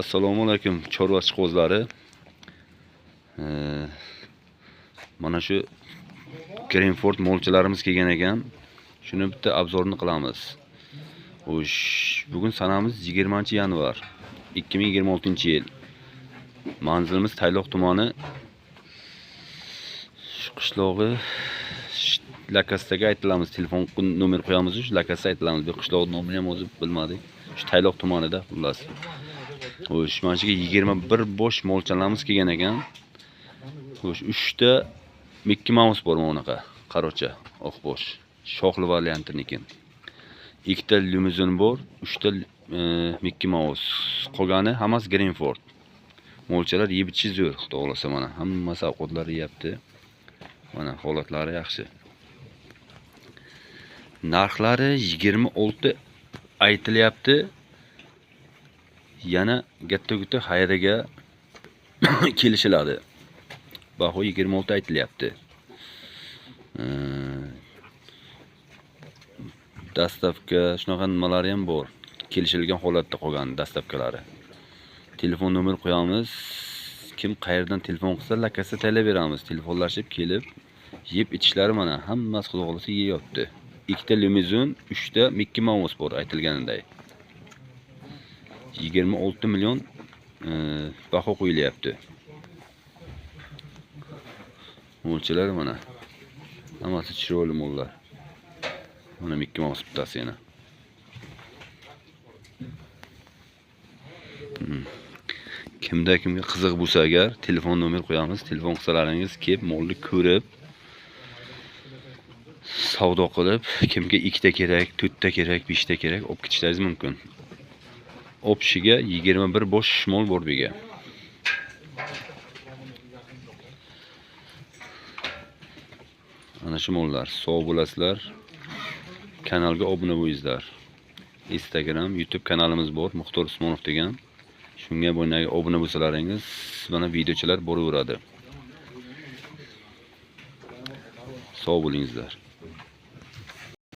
Assalomu alaykum chorvachi qo'zlari. Mana shu Greenford molchilarimiz kelgan ekan. Shuni bitta obzorni qilamiz. Xo'sh, bugun sanamiz 20-yanvar 2026-yil. Manzilimiz Tayloq tumani. Shu qishlog'i lakastaga aytilamiz, telefon nomer qo'yamiz, shu lakasda aytilamiz. Bu qishloq nomini ham o'zi bilmadik. Shu Tayloq tumanida xullas. Xo'sh, mana shu 21 bosh molchalarimiz kelgan ekan. Xo'sh, 3 ta Mickey Mouse bor mana bunaqa, qarocha, oq bosh, shoxli variantiniki. 2 ta limuzin bor, 3 ta Mickey Mouse. Qolgani hammasi Greenford. Molchalar yeb ichish zo'r, xudo xolasa mana hammasi ovqatlar yeyapti. Mana holatlari yaxshi. Narxlari 26 aytilyapti. Yana katta-katta xayriga kelishiladi. Baho 26 aytilyapti. Dastavka shunaqa nimalari ham bor. Kelishilgan holatda qolgan dastavkalari. Telefon nomer qo'yamiz. Kim qayerdan telefon qilsa, lakasi taylab beramiz. Telefonlashib kelib, yeb ichishlari mana hammasi xudo xolasa yeyapti. 2 ta limuzin, 3 ta Mickey Mouse bor aytilganiday. 26 million baho qo'yilyapti. Molchalar mana. Hammasi chiroyli mollar. Mana Mickey Mouse bittasi yana. Kimda kimga qiziq bo'lsa agar telefon nomer qo'yamiz. Telefon qilsalaringiz kelib molni ko'rib savdo qilib, kimga 2 ta kerak, 4 ta kerak, 5 ta kerak olib ketishlaringiz mumkin. Obshiga 21 bosh mol bor bu yerga. Ana shu mollar. Sog' bo'lasizlar. Kanalga obuna bo'lingizlar. Instagram, YouTube kanalimiz bor, Muxtor Usmonov degan. Shunga obuna bo'lsalaringiz, mana videochalar boraveradi. Sog' bo'lingizlar.